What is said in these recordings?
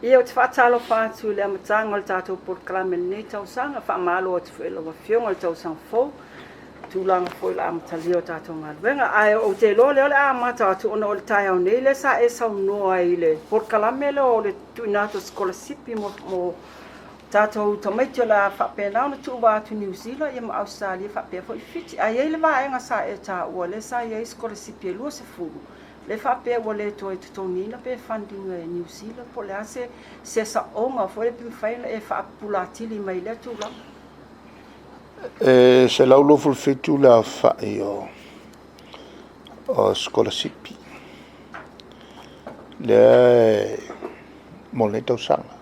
Ia, ou te faatalofa atu i le amataga o le tatou polokalame i lenei tausaga. Faamalo atu foi i lau Afioga i le tausaga fou, tulaga foi o le amatalia o tatou galuega. Ae ou te iloa o lea o le a amata atu ona o le taeao nei lea sa e saunoa ai i le polokalame lea o le tuuina atu o sikolasipi mo tatou tamaiti o le a faapena ona tuuva atu i Niu Sila ma Ausetalia faapea foi Fiti. Ae i ai le vaega sa e taua lea sa i ai sikolasipi e 20 lea faapea ua le toe totogiina pe fund ina e Niu Sila po o le a se saoga foi lea pe mafai ona e faapupula atili mai i lea tulaga. E 127 le aofai o sikolasipi lea e mo lenei tausaga.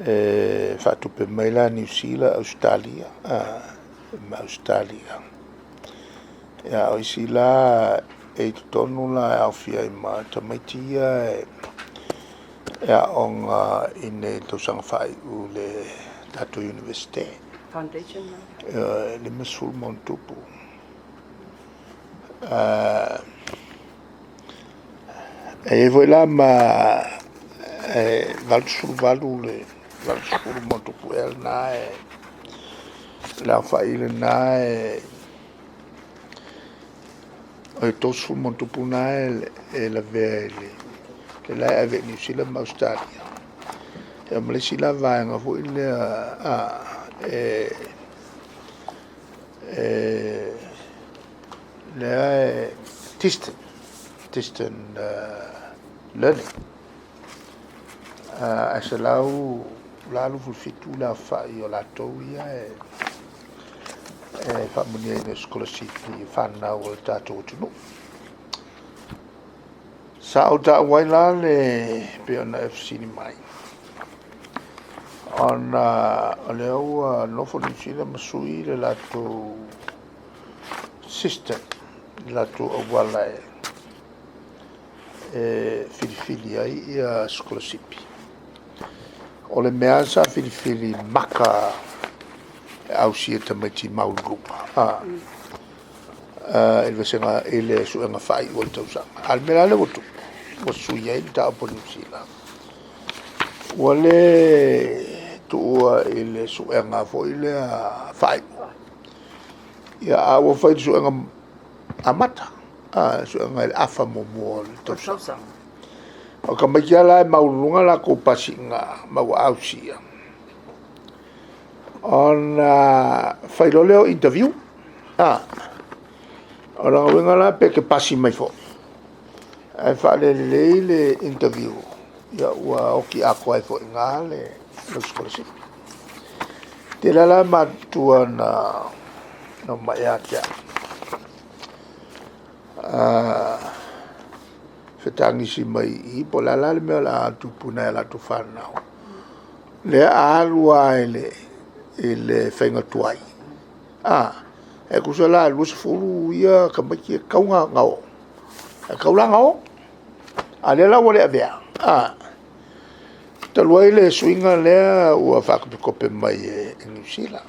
E faatupe mai la e Niu Sila, Ausetalia, ma Ausetalia. Ia, o isi la e i totonu la e aofia ai ma tamaiti ia e aooga i nei tausaga faaiu i le tatou Iunivesite. Foundation. E 50 ma ona tupu. E i ai foi la ma e 88 le 80 ma ona tupu ea lena e le aofai lena e o le 30 ma ona tupu na e lavea i le la e ave i Niu Sila ma Ausetalia. Ia ma le isi la vaega foi lea lea e distant learning. Ae 127 le aofai o latou ia e faamanuiaina i sikolasipi i fanau a le tatou atunuu. Sa ou taua ai la le pei ona e fesili mai, ona o lea ua nofo Niu Sila ma sui le latou system, le latou auala e filifili ai ia sikolasipi. O le mea sa filifili maka e ausia e tamaiti maualuluga i le vasega i le suega faaiu o le tausaga. A o le mea la lea ua tupu, ua sui ai le mataupu a Niu Sila, ua le tuua i le suega foi lea faaiu, ia a ua fai i le suega amata, suega i le afa muamua o le tausaga. O tamaiti lava la e maualuluga latou pasiga ma ua ausia, ona fai loa lea o interview. O lona uiga la pe te pasi mai foi, ae faalelelei le interview, ia ua oti atoa ai foi i ina le sikolasipi. E tele lava la matua na omai ia te au, fetagisi mai i i po o le a la le mea o le a tupu i nai a latou fanau, lea a alu lava i le faiga tuai, e tusa la e 20 ia tamaiti e tatau ona o, e tatau la ona o. A o lea la ua le avea, talu ai le suiga lea ua faatopetope mai e Niu Sila.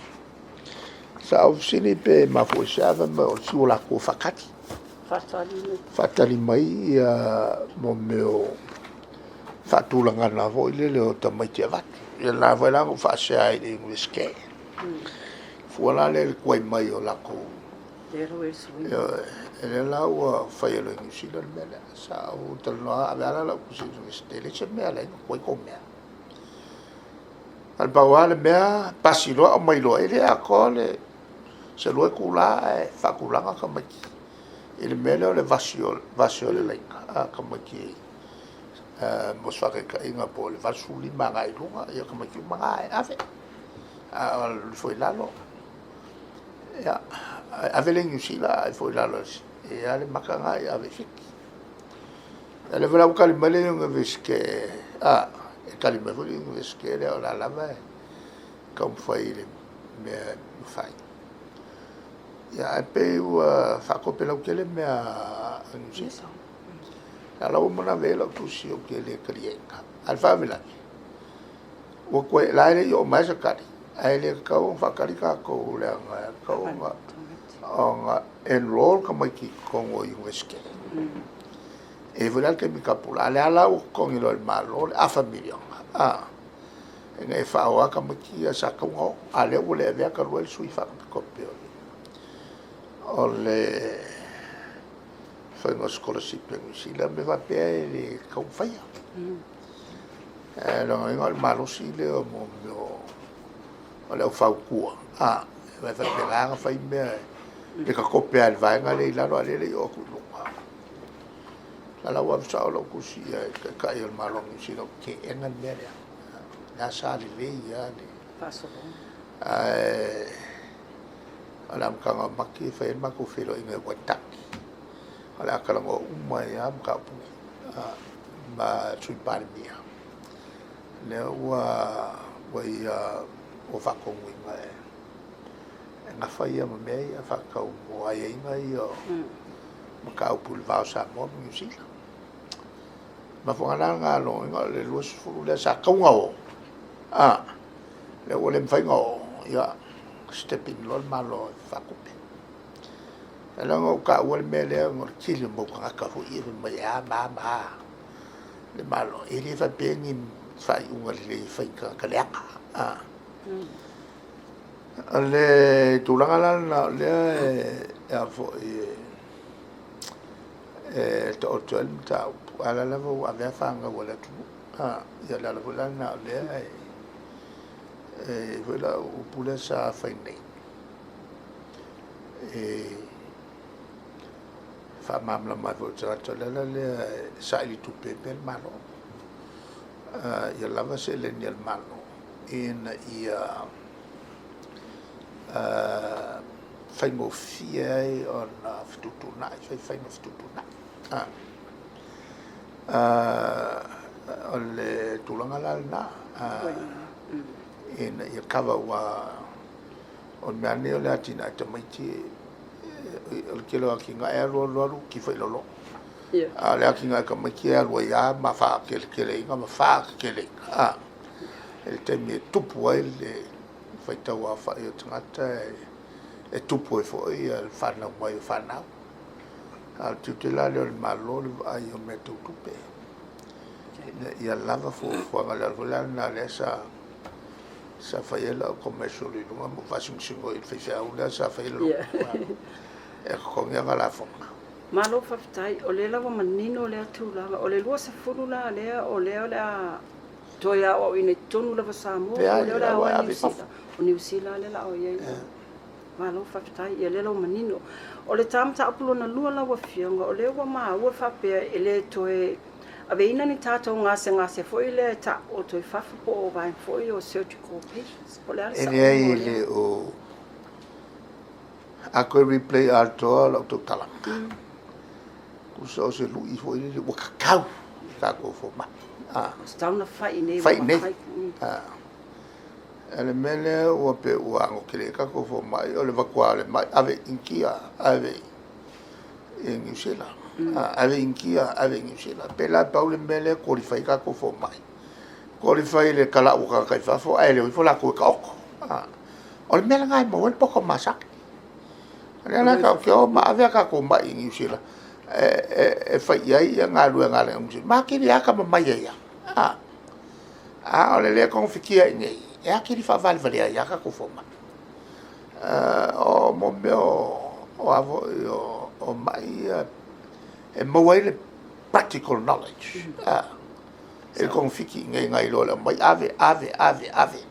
Sa ou fesili pe mafua i se a, fai mai o le fiu o latou e faatali. Faatali mai ia mea o faatulagaga foi lele o tamaiti e avatu. Ia lena foi la na ou faasea ai i le Iunivesite. Fua la lea i le tuai mai o latou, ioe, lea la ua fai e Niu Sila le mea lea. Sa ou talanoa, ave lava la lau tusi i le Iunivesite, e leai se mea e ala ai ona tuai tou mea. Na o le pau lava le mea, pasi loa aumai loa, e le atoa se 2 itula ae faatulaga tamaiti i le mea lea o le vasi o le laina tamaiti mo se faataitaiga po o le 85 agai i luga, ia o tamaiti uma na e ave. A o le alu ifo i lalo, ia, e ave le i Niu Sila ae ifo i lalo, e i ai lava le maka lena e ave i Fiti. Ia o lea foi la ua tali mai le Iunivesite, e tali mai foi le Iunivesite lea o la e lava e taumafai i le mea e mafai. Ia ae pei ua faatope lautele mea a Niu Sila. A o la ua uma ona ave i ai lau tusi ou te le taliaina. A o le faalavelave, ua toe, o la e le i oo mai lava se tali, ae le tatau ona faatali tatou leaga e tatau ona enrol tamaiti i totonu o Iunivesite. E i ai foi la le taimi tapulaa, a o lea la ua totogi loa e le Malo le afa miliona, ina ia faaoo lava tamaiti ia sa tatau ona o, a o lea ua le avea talu ai le sui faakopekape o le faiga o sikolasipi a Niu Sila, mea faapea e le tatau ona faia. O lona uiga o le malosi lea o mea o le au fautua, aua e faapena ona fai mea, e tatope lava e le vaega lea i lalo a o lea e le i oo atu i luga. A o la ua ave sao lau tusi i le Taitai o le Malo o Niu Sila ou te teena le mea lea. O lea sa lelei lava le... Ae o le amataga o Mati e fai ai le matou feiloaiga i Waitaki, o le a talanoa uma ai lava mataupu nei ma le Sui Palemia, lea ua ia faatonuina e nafa ia ma mea ia faatatau mo aiaiga ia o mataupu i le va o Samoa ma Niu Sila. O le mafuaaga la lena o lona uiga o le 20 lea sa tatau ona o, lea ua le mafai ona o, ia step in loa le Malo e faatupe. E ala ona ou taua le mea lea ona o le tele o le mau tagata foi ia fai mai e a ma a ma a le Malo. E le faapea ni faaiuga lelei e fai e ni tagata leaga. O le tulaga la lena o lea e taoto ai le mataupu, a o la lava ua ave lava fanau a le atunuu. Ia o le ala foi la lena o lea e i ai foi lau upu lea sa fai nei, e faamalamalama ai foi i tagata, o le ala lea e saili tupe ai pea le Malo, ia lava seleni a le Malo ina ia faigofie ai ona fetuutuunai, fai faiga fetuutuunai. O le tulaga la lena, ina ia kava aua o le mea lava lenei o le atinae o tamaiti, o le tele o atinae e alu alu alu tifa i lalo. A o le atinae o tamaiti e alu ai lava ma faateleteleina ma fateteleina i le taimi e tupu ai le faitau aofai o tagata, e tupu ai foi le fanau mai o fanau. A o le tiute la lea o le Malo o le vaai o mea tau tupe, ina ia lava fuafuaga. O le ala foi la lena o lea sa fai ai lau commercial i luga ma ou faasinosino i le faifeau lea sa faia le lotu e totogi ana lafoga. Malo faafetai, o lea la ua manino lea tulaga. O le 20 la lea o lea o le a toe aoaoina i totonu lava o Samoa, po o lea o le a o i Niu Sila? O Niu Sila lea o le a o i ai. Malo faafetai, ia lea la ua manino. O le ta mataupu lona lua lau Afioga, o lea ua maua faapea e le toe aveina ni tatou gasegase foi lea e taooto i fafo po o vaega foi o surgical patients. Po o le a le E saoga leai o e lea? le o... A toe replay atoa lau tautalaga, tusa o se lui foi lele ua tatau i tatou fomai. Ua tatau ona fai i inei. Fai i inei. O le mea lea ua pei ua anotele ai tatou fomai, o le avatu lava o le mai, ave i Initia, ave i Niu Sila, ave i Initia, ave i Niu Sila. E pei la pau le mea lea e qualify ai tatou fomai, qualify i le talau o tagata i fafo ae le o ifo latou e taoto. O le mea lena e maua ai le poto masani. O lea la tatou te o ma ave a tatou mai i Niu Sila e fai i ai galuega a le Niu Sila, ma atili atamamai ai lava. A o le le togafitia i inei, e atili faavalevalea ai lava tatou fomai. O mea o mai ia e maua ai le practical knowledge e togafiti i inei nai lo le aumai ave, ave, ave, ave.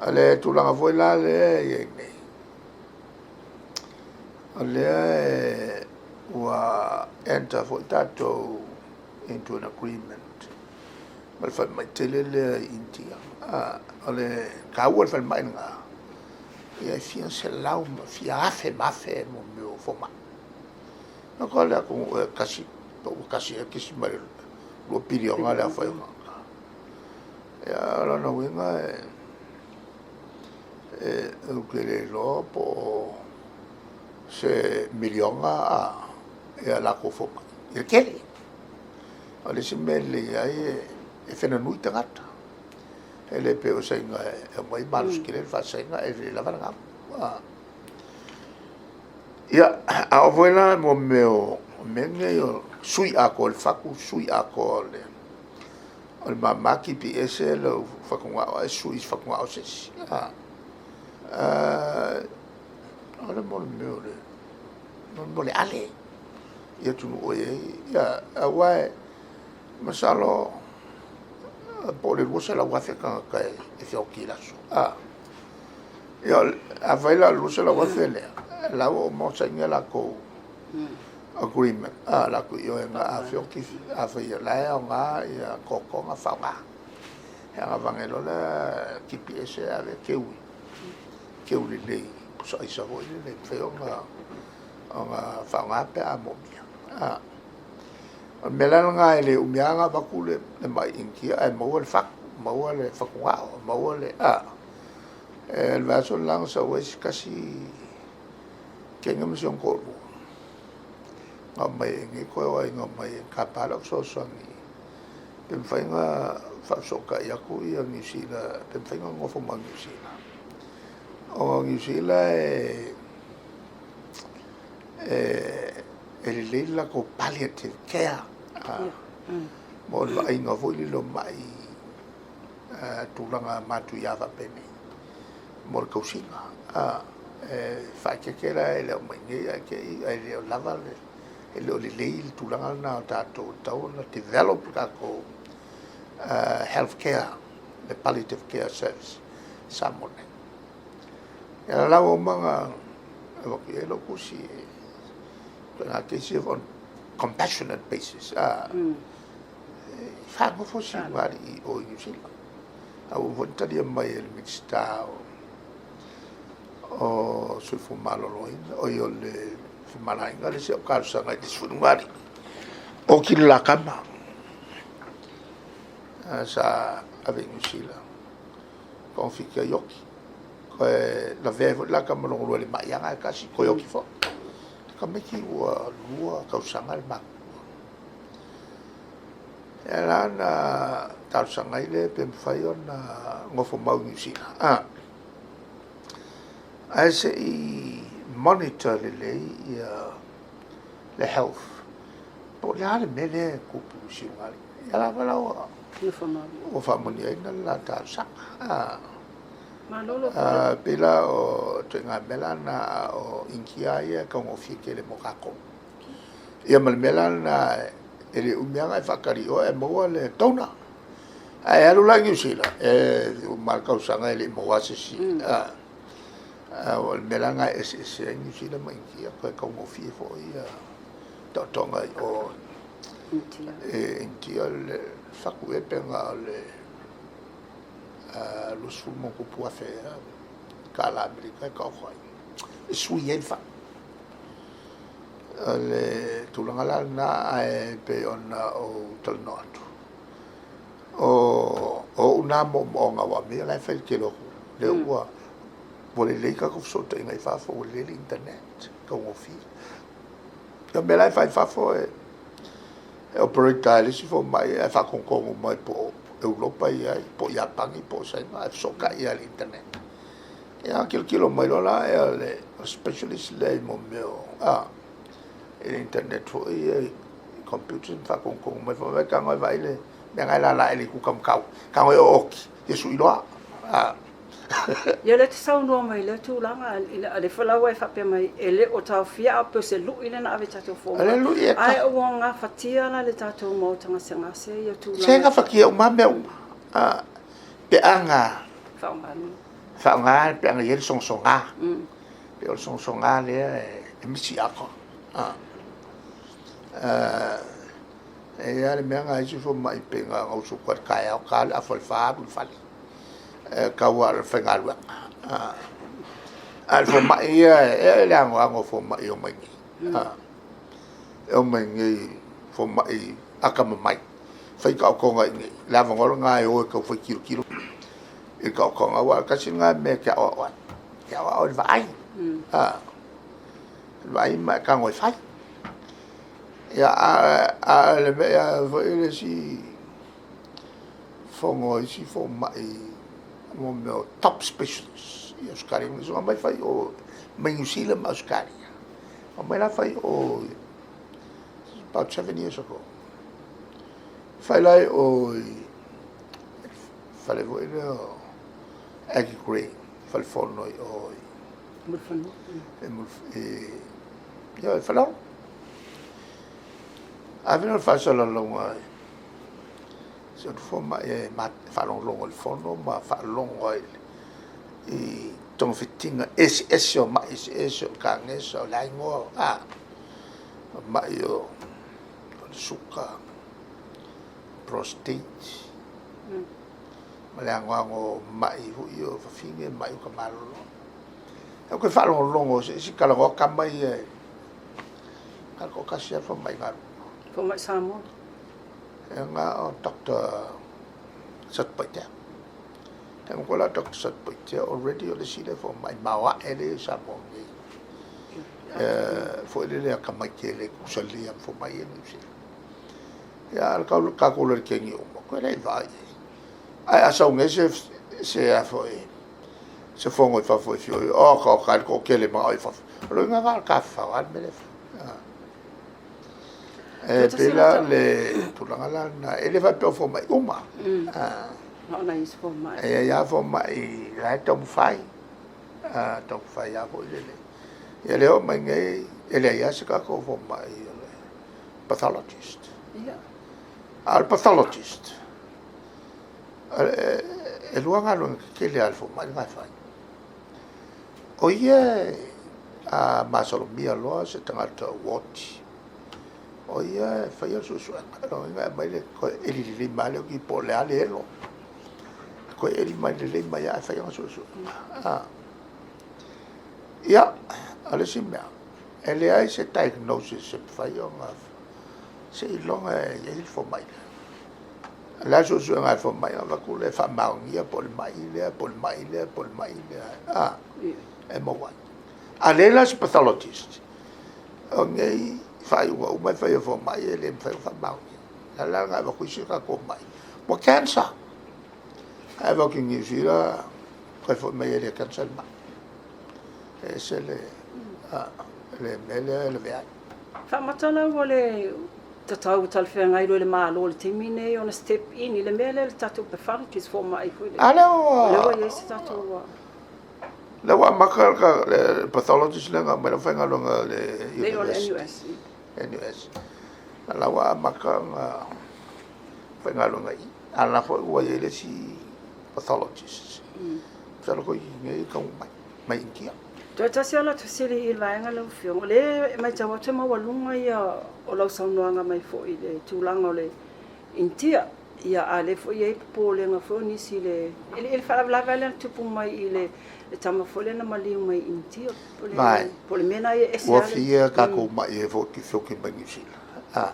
O le tulaga foi la lea e i ai nei, o lea ua enter foi tatou into an agreement ma le falemai tele lea i Initia. O le taua o le falemai lena, e fia selau ma fia afe ma afe mea o fomai. O le atunuu e tasi po ua 1.2 piliona le aofai o tagata. O lona uiga ou te le iloa po o se miliona latou fomai, e tele. O le isi mea e lelei ai, e felanui tagata, e le pei o Saina e omai malosi tele le faa-Saina ae le lava le galu. Ia, a oo foi la i mea o mea nei o sui atoa o le fatu, sui atoa o le mama tipi ese lou fatugao ae sui i se fatugao o se isi. O le mo le mea o le mo le ale i atunuu o i ai. Ia, aua e masalo po o le 200,000 tagata e feoti i le aso. Ia, afai la o le 200,000 lea, la ua uma ona saini a latou agreement, latou ioega, a feoti, afai o la e aoga ia totoga faaaoga. E agavane loa la tipi ese ave teu, teu lelei pusa aisa foi lele e mafai ona faaaoga pe a moomia. O le mea la lena e le umi lava ona avatu le mai Initia ae maua le fatu, maua le fatugao, maua le... Le vaiaso le la na sau ai se tasi teine ma si ona toalua, na omai i inei toe o aiga mai e tapa lau fesoasoani pe mafai ona faafesootai atu ia Niu Sila, pe mafai ona nonofo mai Niu Sila. O Niu Sila e lelei le latou palliative care, mo le vaaiga foi lele o mai tulaga matuia faapenei mo le tausiga. E faaeteete la e le o mai nei ae te i ae le o lava le, e le o lelei le tulaga lena o tatou, e tatau ona develop le tatou health care, le palliative care service i Samoa nei. Ia la ua uma ona avatu i ai lau tusi, ituaiga case ia on compassionate basis, faanofo si ulugalii o i Niu Sila. A ua uma foi ona talia mai e le Minisita o Soifua Maloloina, oi o le Femalagaaiga, le isi au talosaga i le isi foi ulugalii, oti le la tama sa ave i Niu Sila, togafiti ai oti. Toe lavea ai foi le la tama lona lua i le mai lava lena e tasi, toe oti foi. Le tamaiti ua 2 tausaga le matutua. Ia la na talosaga ai lea pe mafai ona nofo mau i Niu Sila, ae se i monitor lelei ia le health, po o le a le mea lea e tupu i si ulugalii. Ia la la ua faamanuiaina le la talosaga. Pei la o ituaiga mea la na, o Initia ia e taugofie tele mo tatou. Ia ma le mea la lena e le umi lava ona e faatali i o ae maua le donor. Ae alu la i Niu Sila, e uma lava le tausaga e le i maua lava se isi. O le mea la lena e eseese ai Niu Sila ma Initia, toe taugofie foi ia taotoga i o i Initia. Le fatu ea pe na o le $20,000+ ea tala Amerika e taoto ai, e sui ai le fatu. O le tulaga la lena, ae pei ona ou talanoa atu, o ou na moomooga, aua o mea ia o la e fai i le tele o atunuu. Lea ua lelei tatou fesootaiga i fafo, ua lelei le internet, taugofie. O mea la e fai i fafo, e operate lava e le isi fomai ae faatonutonu mai po o Europa e i ai, po o Iapani po o Saina, ae fesootai lava i le internet. Ia tilotilo mai loa la le specialist lea i mea o i le internet foi ia i computer ma faatonutonu mai, fai mai, tago e vaai le mea na e lala ae le itu taumatau, tago e ooti, ia sui loa. Ia lea e te saunoa mai i lea tulaga, o lea foi la ua e faapea mai e le o taofia, a pei o se lui lea na ave i tatou fomai. Lui e Ae ua gafatia la le tatou maota gasegase ia tulaga? Se gafatia uma mea uma, pe aga faaaoga, pe aga i ai le sogasoga. Pe o le sogasoga lea e misi atoa. E i ai lava le mea na isi fomai pei na ona usu atu lava i le taeao, ta le afa i le 4 alu i le fale, e tau lava o le faigaluega. A o le fomai ia, e i ai le anoano o fomai e omai i nei, e omai nei fomai atamamai, fai taotoga i inei, o le avanoa lena e o e tau fai tilotilo i taotoga, aua tasi lena mea e te aoao ai, e te aoao i le vaai, le vaai ma e tago e fai. Ia, a o le mea foi le isi fono a isi fomai, mo mea o top specialist i Ausetalia, na omai fai i o mai Niu Sila ma Ausetalia, omai la fai i o About 7 years ago. Fai lai o i fale foi lea o Aggie Green, fale fono i o i Mulifanua. E, ia, e Faleolo. Ave le faasalalauga se atu fomai e faalogologo i le fono ma faalogo ai i togafitiga eseese o mai eseese, o le kagesa, o le aigoa o mai o le suka, prostate, ma le agoago o mai foi o fafine, mai o ka malolo. E koe faalogologo se isi talanoa tama ia e toatasi lava fomai galu. Fomai Samoa. E na o Dr. Satupaitea. E mo la Dr. Satupaitea already o le isi le fomai maoae le i Samoa nei. Foi le lea kamai tele kusalia fomai e Niu Sila. Ia al kau ka ko le kengi o mo ko le vai. Ai a sau nge se a foi se fongo i fafo i fio o ka ka ko kele ma i fafo. Lo nga ga ka fa al mele. E pe la le tulaga la na e le faapea o fomai uma. Na ona isi fomai. E ia fomai la e taumafai. Taumafai lava foi lele. Ia le oo mai nei, e leai lava se tatou fomai o le pathologist. A o le pathologist, e lua galuega tetele lava a le fomai lena e fai. O ia a masalomia loa se tagata ua oti, o ia e faia le suesuega. O lona uiga e aumai le toe eli lelei mai lava le oti po o le a le elo. Toe eli mai lelei mai lava ae fai ana suesuega. Ia, o le isi mea, e leai se diagnosis e mafai ona seiloga e i ai le fomai lea. O le a le suesuega a le fomai ona avatu lea e faamaonia po o le mai lea, po o le mai lea, po o le mai lea, e maua ai. A leai la se pathologist, o nei faaiuga uma e fai e fomai e le mafai ona faamaonia. O le ala lena e avatu ai isi tatou mai, ua cancer. Ae avatu i Niu Sila, toe foi mai e le cancer le mai. E ese le mea lea e lavea ai. Faamatala ua le tatau talafeagai loa i le Malo i le taimi nei ona step in i le mea lea le tatou pathologist fomai foi le. A lea ua Lea ua i ai se tatou Lea ua amata le pathologist lea na aumai lau faigaluega le Lei o le NUS. NUS. La ua amata ona faigaluega i. A la foi ua i ai le isi pathologist. Masalo foi nei tau mai, mai Initia. Toe tasi ala fesili i le vaega lau Afioga. O lea e matau atu e maualuga ia o lau saunoaga mai foi i le tulaga o le Initia. Ia, a lea foi e i ai popolega foi o nisi i le faalavelave lea na tupu mai i le tama foi lea na maliu mai i Initia. Vai. Po o le mea na ia ese Ua fia tatou mai e foi feoki mai Niu Sila.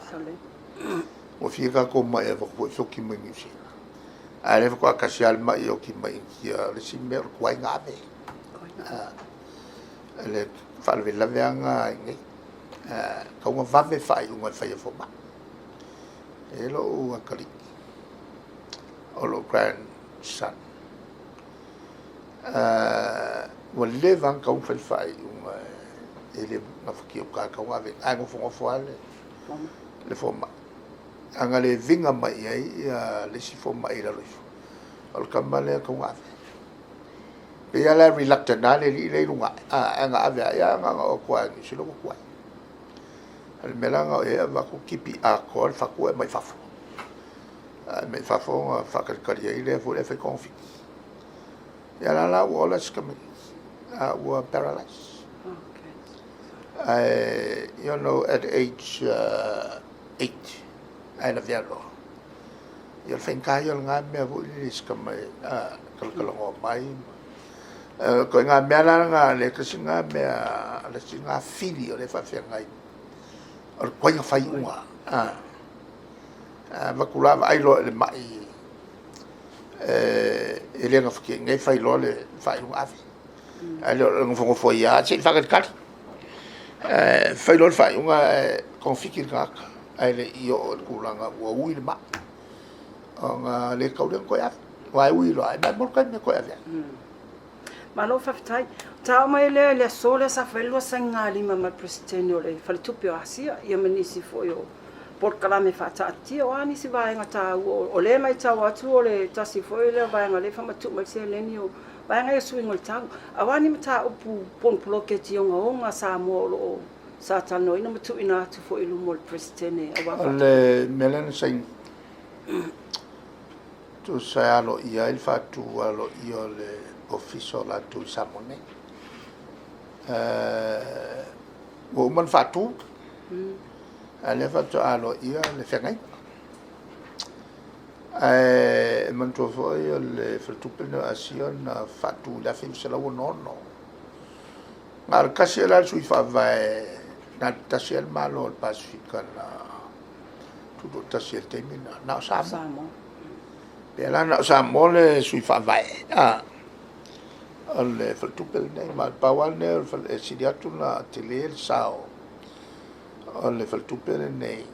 Ua fia tatou mai e foi feoki mai Niu Sila. Ae le faatoa tasi lava le mai oki mai Initia, o le isi mea o le tuai na ave. Le faalavelave lava i nei. Tau na vave faaiuga e fai e fomai. E lou atalii, o lou grandson. Ua leva ona tau fai le faaiuga e le gafatia uta tau na ave, ae nofonofo lava le fomai. Ana le viga mai i ai ia le isi fomai i lalo ifo, o le tama lea tau na ave. Pei lava la reluctant lava le alii lea i luga ae, ana ave lava, ia na ona oo atu lava i Niu Sila ua tuai. O le mea la na o i ai avatu tipi atoa le fatu e aumai fafo. Aumai fafo ona faatalitali ai lea foi lea fai togafiti. Ia la ua ola si tamaitiiti, a ua paralyze. Ae, at age 8, ae lavea loa. Ia o le faigata ia o lena mea foi lele i si tama e talatalanoa mai. O ituaiga mea la na, le tasi lena mea, le isi lena fili o lea e faafeagai, o le tuai ona fai iuga. Avatu la vaai loa i le mai e le gafatia nei, fai loa le faaiuga ave. Ae le o le nofonofo ai lava se i faatalitali. Fai loa le faaiuga ae togafiti le tagata, ae le i oo i le tulaga ua ui le mai. Ona le tatau lea ona toe ave. Aua e ui loa, ae maumau le taimi e toe ave ai. Malo faafetai. Ta oo mai lea i le aso lea sa fai lua sainigalima ma le Peresetene o le Faletupe o Asia, ia ma nisi foi o polokalame faataatia. O a nisi vaega taua o lea e matau atu o le tasi foi lea o vaega o lea e faamatuu mai le seleni o vaega ia o suiga o le tau. A o a ni mataupu po o ni poloketi ogaoga a Samoa o lo o sa talanoaina ma tuuina atu foi i luma o le Peresetene aua O le mea lea na saini, tusa e aloaia ai le faatu aloaia o le Ofisa o latou i Samoa nei. Ua uma ona faatu, a o lea faatoa aloaia le feagaiga. Ae manatua foi o le Faletupe lenei o Asia na faatu i le 1966. Na o le tasi lava la le sui faavae na alu tasi ai le Malo o le Pasefika na tutoatasi ai i le taimi lena, na o Samoa. Pei la na o Samoa le sui faavae o le faletupe lenei. Ma pau lava lenei e sili atu ona tele le sao o le faletupe lenei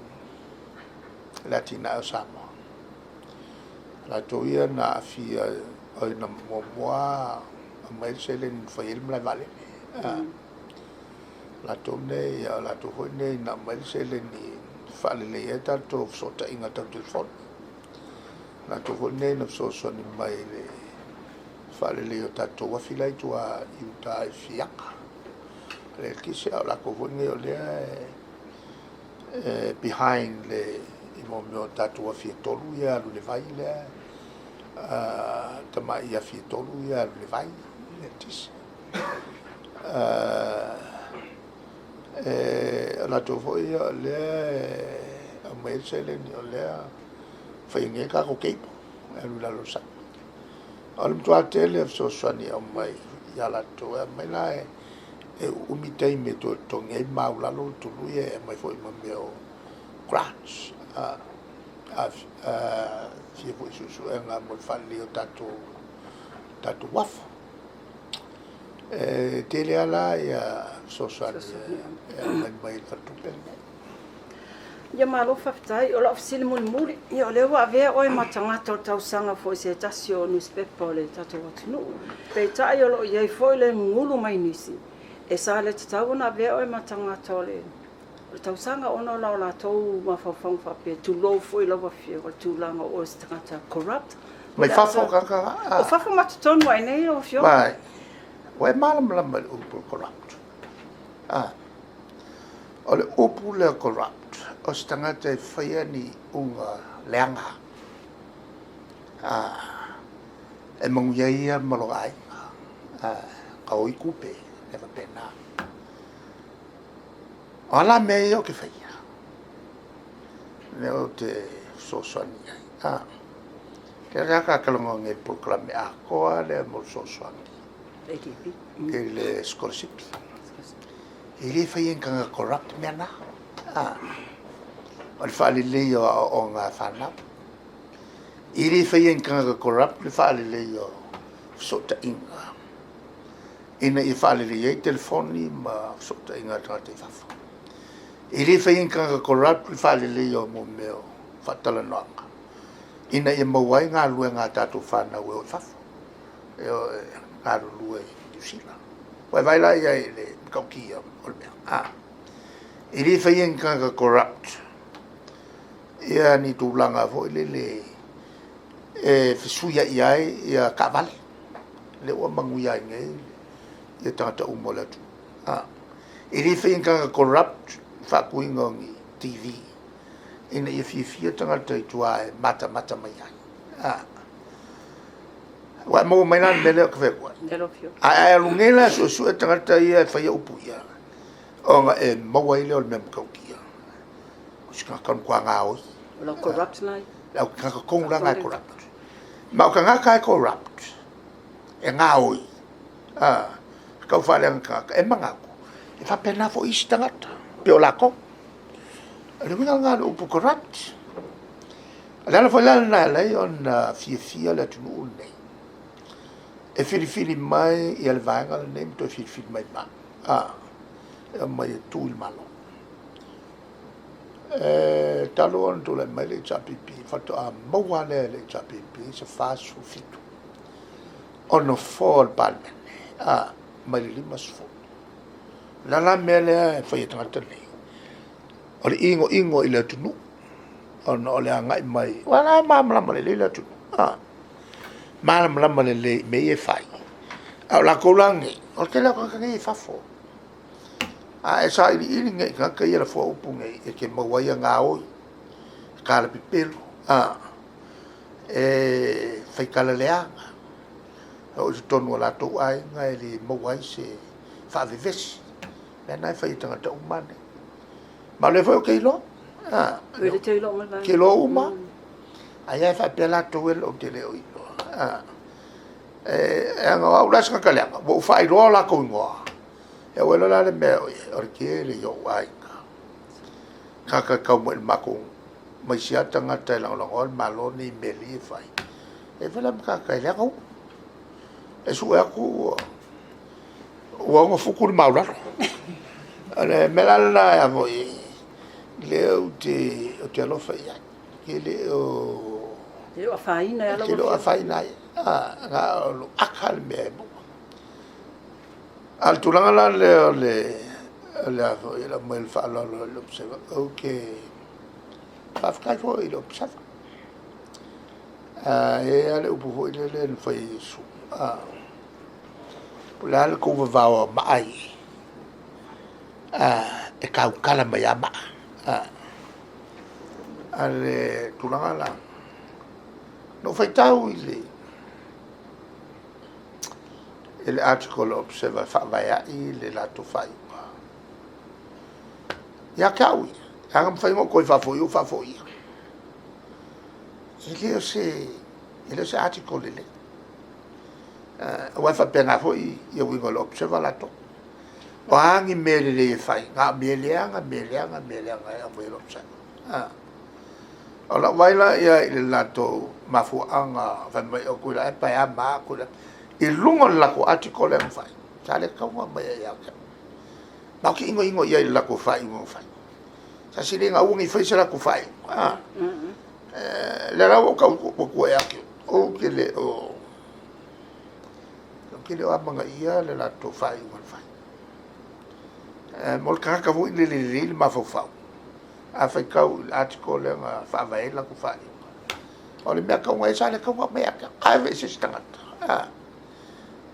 i le atinae o Samoa. O latou ia na aafia, na muamua aumai le seleni na fai ai le malae vaalele. O latou nei, o latou foi nei na aumai le seleni e faaleleia ai tatou fesootaiga tau telefoni. O latou foi nei na fesoasoani mai i le faaleleia o tatou uafi la e i tua i uta i Fiaga, le eletise, a o latou foi nei o lea e behind i mea o tatou afi e tolu ia e alu i le vai lea, tamai afi e tolu ia e alu i le vai, le eletise. O latou foi ia o lea e aumai ai le seleni o lea e fai nei le tatou cable e alu i lalo o le sami. O le matua tele o fesoasoani e aumai ia latou, e aumai la e uumi taimi e toe totogi ai ma maualalo le tului e aumai foi ma mea o grants. A fia foi i suesuega mo le faaleleia o tatou uafu. E tele lava la ia fesoasoani e aumai mai le faletupe lenei. Ia malo faafetai. O lau fesili mulimuli, ia o lea ua avea oe ma tagata o le tausaga foi i se tasi o nusipepa o le tatou atunuu. Peitai o lo o i ai foi le gugulu mai nisi, e sa le tatau ona avea oe ma tagata o le tausaga ona o latou mafaufauga faapea, tulou foi lau afioga, o le tulaga o oe o se tagata corrupt. Mai fafo tagata? O fafo ma totonu lava i inei lau afioga. Vai, ua e malamalama i le upu corrupt? O le upu lea corrupt, o se tagata e faia ni iuga leaga, e manuia ai ia ma lona aiga, gaoi tupe, mea faapena. O a la mea ia ou te faia? Lea ou te fesoasoani i ai. O lea sa ta talanoa nei i le polokalame atoa lava lea mo le fesoasoani i le sikolasipi. E le faia e ni tagata corrupt mea na. O le faaleleia o aoaoga a fanau. E le faia e ni tagata corrupt le faaleleia o fesootaiga, ina ia faaleleia ai telefoni ma fesootaiga a tagata i fafo. E le faia e ni tagata corrupt le faaleleia o mea o faatalanoaga, ina ia maua ai galuega a tatou fanau e o i fafo, e o e galulue i Niu Sila. Ua e vaai la i ai i le matautia o le mea? E le faia e ni tagata corrupt ia ni tulaga foi lele e fesuiai ai ia taavale, lea ua manuia ai nei ia tagata uma o le atunuu. E le faia e ni tagata corrupt le faatuina o ni TV ina ia fiafia tagata i tua e matamata mai ai. Ua e maua mai la le mea lea ou te fai atu ai? Ae a e alu nei la e suesue tagata ia e faia upu ia, ona e maua ai lea o le mea matautia. O si tagata matua gaoi. O le au corrupt na. Le au tagata tonu la na e corrupt. Ma o tagata e corrupt, e gaoi, e tau faaleaga tagata, e manatu, e faapena foi isi tagata, pei o latou. O le uiga lena o le upu corrupt. O le ala foi la lena e ala ai ona fiafia le atunuu lenei, e filifili mai ia le vaega lenei ma toe filifili mai ma au, e omai e tu i le Malo. E talu ona tulai mai le HRPP, faatoa maua lava lea e le HRPP se 47 o nofoa o le Palemene, mai le 50. O le a la le mea lea e fai e tagata nei? O le inoino i le atunuu. Ona o le agai mai, aua o la e malamalama lelei le atunuu, malamalama lelei i mea ia e fai. A o latou la nei, o le tele lava o tagata nei e i fafo. A e sailiili nei i tagata ia e lafoa upu nei, e te maua ai gaoi, e talapepelo, e faitala leaga, e oo i totonu o latou aiga e le maua ai se faavevesi. O mea na e fai e tagata uma nei. Ma o lea foi ou te iloa, ou te iloa uma. Ai lava faapea latou ou te le o iloa. E leaga o au la se tagata leaga, ua ou faailoa o latou igoa, ia ua iloa la le mea o i ai, o le tele ia o ou aiga, tagata e tau mai i le matou, ma isi lava tagata e lagolagoina le Malo lenei i mea lelei ia e fai. E i ai foi la ma tagata e leaga upu. E sue atu ua 6 futu le maualalo. O le mea la lena lea ou te alofa i ai, e le o afaina te le o afaina ai, na o lou ata le mea e maua. A o le tulaga la lea o le aumai o le faaaloalo i le Observer, ou te faafetai foi i le Observer. E i ai lava le upu foi lele na fai e Iesu, po o le a le tou vavao o maa ia, e tautala mai lava maa. A o le tulaga la, na ou faitau i le article a le Observer e faavae ai le latou faaiuga, ia te au ia, e leaga e mafai ona ou toe faafoia ou faafoia. E le o se article lelei. Aua e faapena foi ia uiga o le Observer latou. O a ni mea lelei e fai, na o mea leaga, mea leaga, mea leaga e aumai e le Observer. O lau vaai la i ai i le latou mafuaaga fai mai o Tuilaepa e a ma a Tuilaepa, i luga o le latou article lea na fai, sa le tatau ona aumaia ia te au. Ma ou te inoino i ai i le latou faaiuga na fai. Sa sili ona aua ne i faia se latou faaiuga. O lea la ua ou tau atu ia te outou, ou te le o amanaia le latou faaiuga na fai. Mo le tagata foi lele e lelei le mafaufau, a faitau i le article lea na faavae ai le latou faaiuga, o le mea tau na i ai sa le tatau ona aumaia ia te au. Ave i se isi tagata.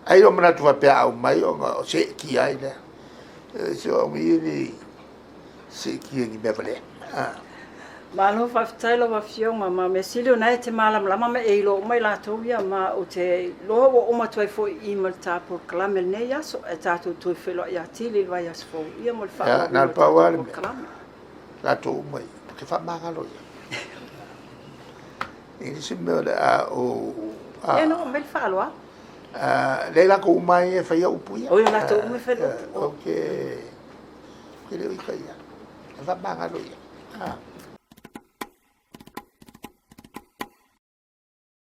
Ai o manatu faapea a aumai ona seetia ai lea. Se o au nei e le seetia i ni mea valea. Malo faafetai lau Afioga, ma o le mea sili o lena e te malamalama ma e iloa uma i latou ia, ma ou te iloa ua uma atu ai foi i i ma le ta polokalame i lenei aso, ae tatou toe feiloai atili i le vaiaso fou ia mo le Ia, na faaauauina o o le le pau tatou lava le mea, polokalame. latou uma ia, ou te faamagalo i ai. E leai se mea o le a ou... Ia na ua aumai le faaaloalo. Leai latou uma lava ia e faia upu ia. Oi, o latou uma e faia upu. Ou te le o ita i ai, e faamagalo i ai.